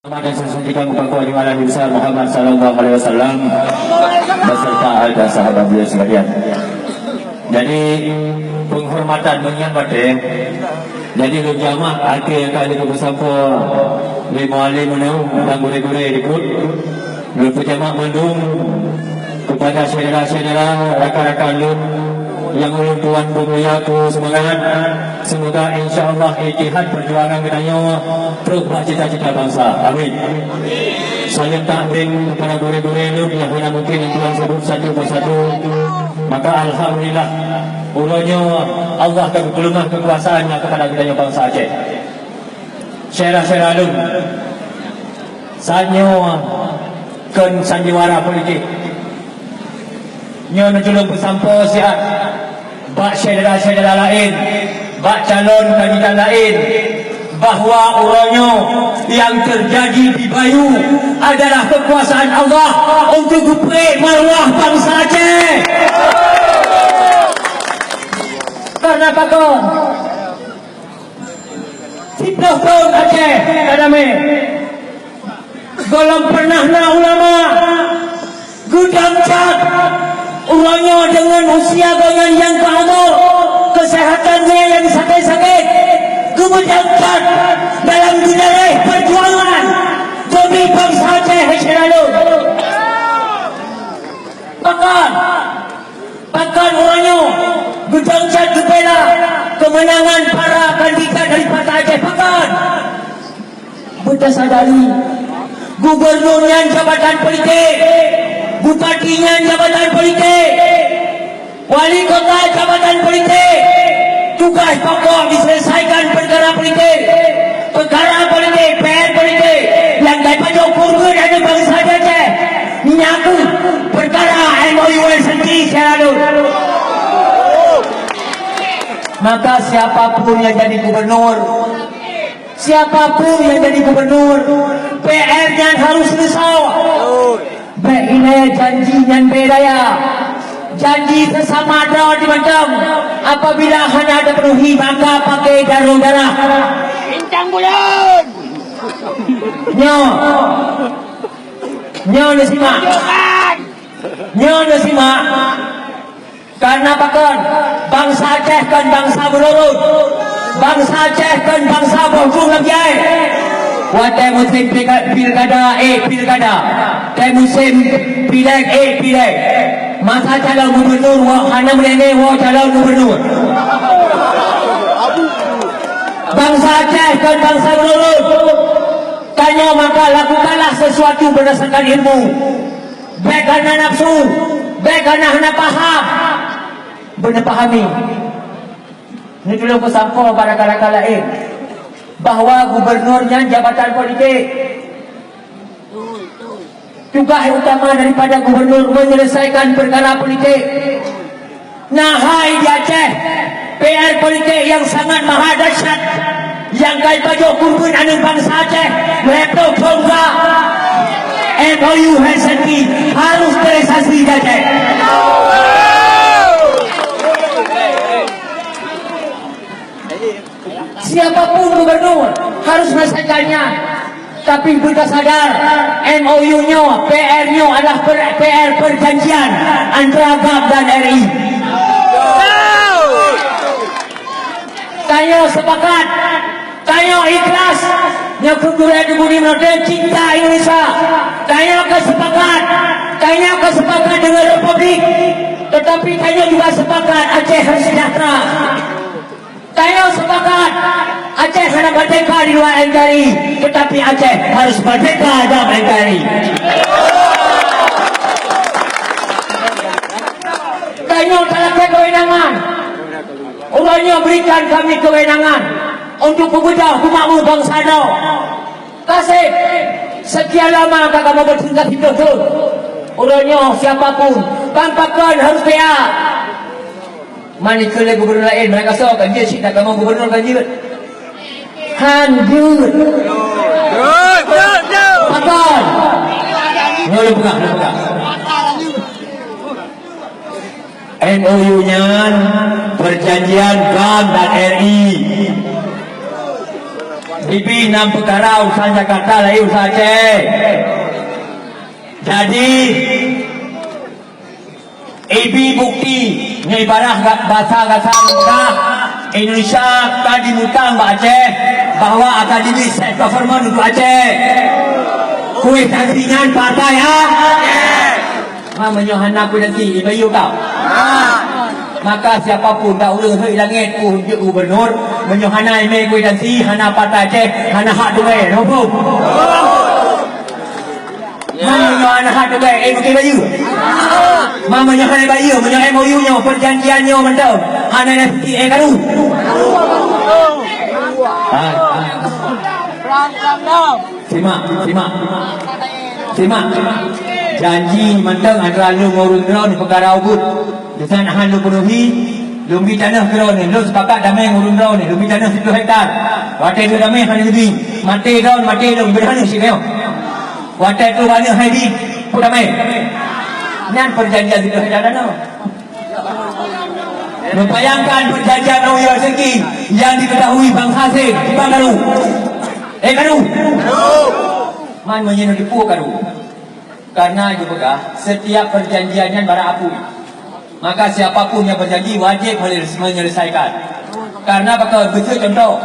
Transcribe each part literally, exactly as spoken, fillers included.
Hormat dan saya sampaikan kepada Junjungan Nabi besar Muhammad sallallahu alaihi wasallam beserta ahli dan sahabat beliau sekalian. Jadi, penghormatan meunyan batée. Jadi, lôn jamak até nyang ka lheueh beusangko lé mualim meunyoe dan gurée-gurée dikut. Lôn peujamak mandum kepada syedara-syedara, rakan-rakan lôn nyang ulôn tuan peumulia keu seumangat. Semoga insya Allah ijtihad perjuangan geutanyoe trok bak cita-cita bansa. Amin. Salam takzim kepada gurée-gurée lôn nyang hana mungkin lôn tuan sebut satu persatu. Maka alhamdulillah, uroe nyoe Allah ka geupeuleumah keukuasaan nyan kepada geutanyoe bansa Aceh. Syedara-syedara lôn, saat nyoe kon sandiwara politik. Nyoe neutulông peusampoe siat bak syedara-syedara laén, bak calon kandidat laén, bahwa uroe nyoe nyang teujadi di Bayu adalah keukuasaan Allah untuk geupeuék maruah bansa Aceh. Karena pakon? Siplôh thon Aceh ka damé. Gohlom pernah na ulama geudong that. Uroe nyoe deungon usia gobnyan nyang ka umur, keuseuhatan gobnyan nyang sakét-sakét, geubeudong that dalam geunaréh peujuangan demi bansa Aceh syedara lôn. Pakon? Pakon uroe nyoe geudong that geubela keumeunangan para kandidat dari Partai Aceh? Pakon? Beutasadari, gubernur nyan jabatan politik, bupati nyan jabatan politik, wali kota jabatan politik. Tugaih pokok diselesaikan peukara politik. Peukara politik, P R politik nyang geupajoh peuruget aneuk bansa Aceh. Nyan kheueh peukara M O U Helsinki syedara lôn. Maka siapa pun yang jadi gubernur, siapa pun yang jadi gubernur, P R nyan harôh seuleusoe. Bék ilée janji nyan bék daya. Janji seusama droe di mantong, apabila hana teupenuhi, maka pakai darah-darah. Bintang bulan. Nyoe. Nyoe neusimak. Nyoe neusimak. Karena pakon? Bansa Aceh kon bansa beururot. Bansa Aceh kon bansa boh bung lam jai. Watée musém pilka-, pilkada, eh, pilkada. Watée musém pileg, eh, pileg. Masa calon gubernur, woe hana meulengée, woe calon gubernur. Bansa Aceh kon bansa beururot. Tanyoe maka lakukanlah sesuatu berdasarkan ilmu. Bék kareuna nafsu, bék kareuna hana paham. Beuneuh pahami. Neutulông peusampoe bak rakan-rakan laén bahwa gubernur nyan jabatan politik. Tugas utama daripada gubernur menyelesaikan perkara politik. Na hai di Aceh, P R politik nyang sangat maha dahsyat nyang ka jipajoh peuruget aneuk bansa Aceh lhée ploh thon ka. M O U Helsinki harôh terrealisasi di Aceh. Siapapun gubernur harôh menyelesaikannya. Tapi beutasadar, M O U nyoe, P R nyoe adalah per-, P R perjanjian antara GAM dan R I. Tanyoe sepakat, tanyoe ikhlas, nyoe keuh gurée di budi meunurot cinta Indonesia. Tanyoe ka sepakat, tanyoe ka sepakat deungon republik, tetapi tanyoe juga sepakat Aceh harôh sejahtera. Tanyoe sepakat, Aceh hana merdeka di luwa N K R I, tetapi Aceh harôh merdeka dalam N K R I. Tanyoe talakée keuwenangan. Uroe nyoe berikan kami keuwenangan untuk peubeudoh peumakmu bansa droe. Kaseb, sekian lama ka kamoe beutingkat hidup tu. Uroe nyoe siapapun, ban pakon harôh P A. Man ikheun lé gubernur laén, meunan kasoe ka jeuet cit, kamoe gubernur ka jeuet. Han jeuet. Pakon? Nyoe lôn peugah, lôn peugah. M O U nyan perjanjian GAM dan R I. Ibi nam peukara urusan Jakarta laén urusan Aceh. Jadi, ibi bukti nyoe ibarat ga-, basa gasa Mekah, Indonesia ka dimutang bak Aceh bahwa akan dibi self government untuk Aceh. Kueh sanksi nyan partai ha? Ma meunyoe hana kuitansi, ibayeue ka. Maka siapapun ka ureuëng hei langét pun jeuet gubernur, meunyoe hana imé kuitansi, hana partai Aceh, hana hak tugai. Hubung. Ma meunyoe hana hak tugai, eh, mungkin bayeue. Ma meunyoe hana bayeue, meunyoe M O U nyoe, perjanjian nyoe mantong, hana ada siti, eh, karu. Ah, ah. Simak, simak. Simak. Janji mantong antara lôn ngon ureuëng droeneuh peukara ubit. Deungon hana lôn peunuhi, lôn bi tanoh keu droeneuh. Lôn sepakat damé ngon ureuëng droeneuh, lôn bi tanoh siplôh hektar. Watée lôn damé hana lôn bi, maté droeneuh, maté lôn, beudah aneuk cit nyoe. Watée troh aneuk hai bi, peue damé. Nyan perjanjian siplôh hektar tanoh. Membayangkan perjanjian New York City yang diketahui bangsa asing, bukan karu. Eh, karu. Man meunyoe dipeue karu. Karena geupeugah, setiap perjanjian nyan bara apui. Maka siapapun yang berjanji wajib menyelesaikan. Karena baka beutôi contoh,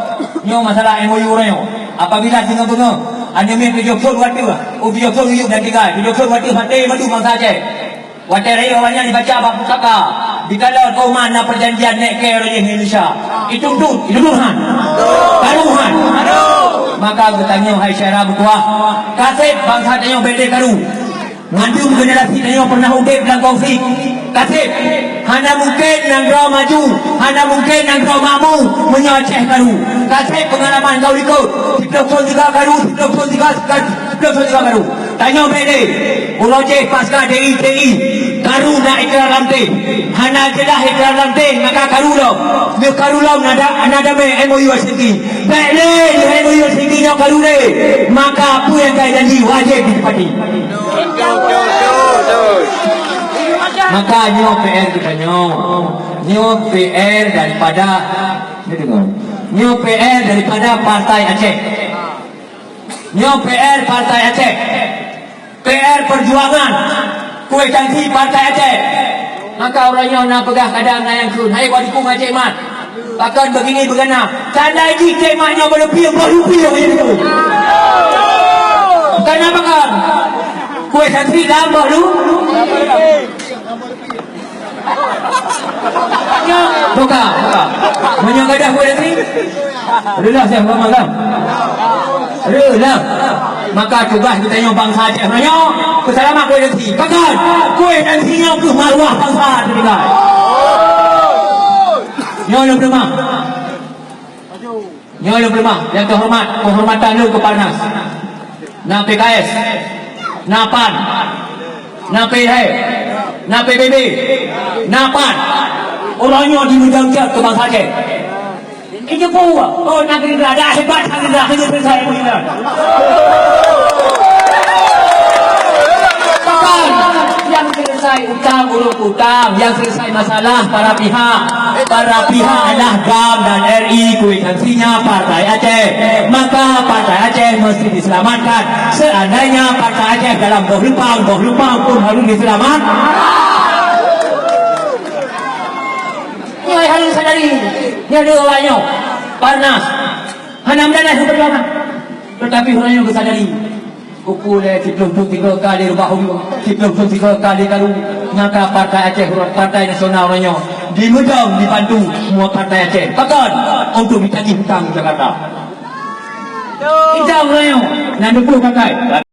nyoe masalah M O U uroe nyoe. Apabila singoh beungoh, aneuk miet tujoh thon wateueh, u tujoh thon uyueb dan tinggai, tujoh thon wateueh maté mandum bangsa Aceh. Watée rayeuk awaknyan jibaca bak pusaka, dikalon Oman na perjanjian nek keu rayeuk Indonesia. Itu betul, itu betul han. Karu han. Maka geutanyoe hai syedara meutuah, kaseb bangsa tanyoe bete karu. Mandum generasi tanyoe pernah udeb dalam konflik. Kaseb, hana mungken nanggroe maju, hana mungken nanggroe makmu meunyoe Aceh karu. Kaseb pengalaman kau likot, siplôh thon tiga karu, siplôh thon tiga, siplôh thon tiga karu. Tanyoe bede, uroe jih pasca D I T I, karu na ikrar lam teh. Hana jeulaih ikrar lam teh, maka karu lom. Nyoe karu lom na da-, na damé M O U Helsinki. Bèk lé di M O U Helsinki nyoe karu lé. Maka peue nyang ka janji wajéb ditepati. Maka nyoe P R geutanyoe. Nyoe P R daripada, ni dengar. Nyoe P R daripada Partai Aceh. Nyoe P R Partai Aceh. P R perjuangan, kuitansi Partai Aceh. Maka uroe nyoe na peugah kadang na nyang kheun, "Hai, bak dukung Aceh Mat." Pakon begini begana. Tanda jih Aceh Mat nyoe bak lupie, bak lupie bak lupie. Karena pakon? Kuitansi lam bak lu. Buka, buka. Meunyoe gadah kuitansi, reulah siah ulama lah. Reulah. Maka tugaih geutanyoe bansa Aceh meunyoe peuseulamat kuitansi. Pakon? Kuitansi nyoe keuh maruah bansa teutinggai. Nyoe lôn peuleumah. Nyoe lôn peuleumah, nyang teuhoreumat, penghormatan lôn keu Parnas. Na P K S, na PAN, na P D I, na P B B, na PAN. Uroe nyoe jimeudong cot keu bansa Aceh. Ijeupue, oh, na Gerindra, dah hebat na Gerindra, hanya selesai Gerindra. Bukan, yang selesai utang, ureueng utang, yang selesai masalah para pihak. Para pihak adalah GAM dan R I, kuitansinya Partai Aceh. Maka Partai Aceh mesti diselamatkan. Seandainya Partai Aceh dalam boh lubang, boh lubang pun harus diselamat. Nyoe harus sadari. Nyoe dua awak nyoe. Parnas. Hana meudadah keu perjuangan. Tetapi uroe nyoe geusadari. Keupeue lé siplôh thon tiga kali reubah uyueng, siplôh thon tiga kali karu, maka Partai Aceh, Partai Nasional uroe nyoe dimeudong dibantu semua partai Aceh. Pakon? Untuk ditagih hutang Jakarta. Kita uroe nyoe na dua puluh pakai.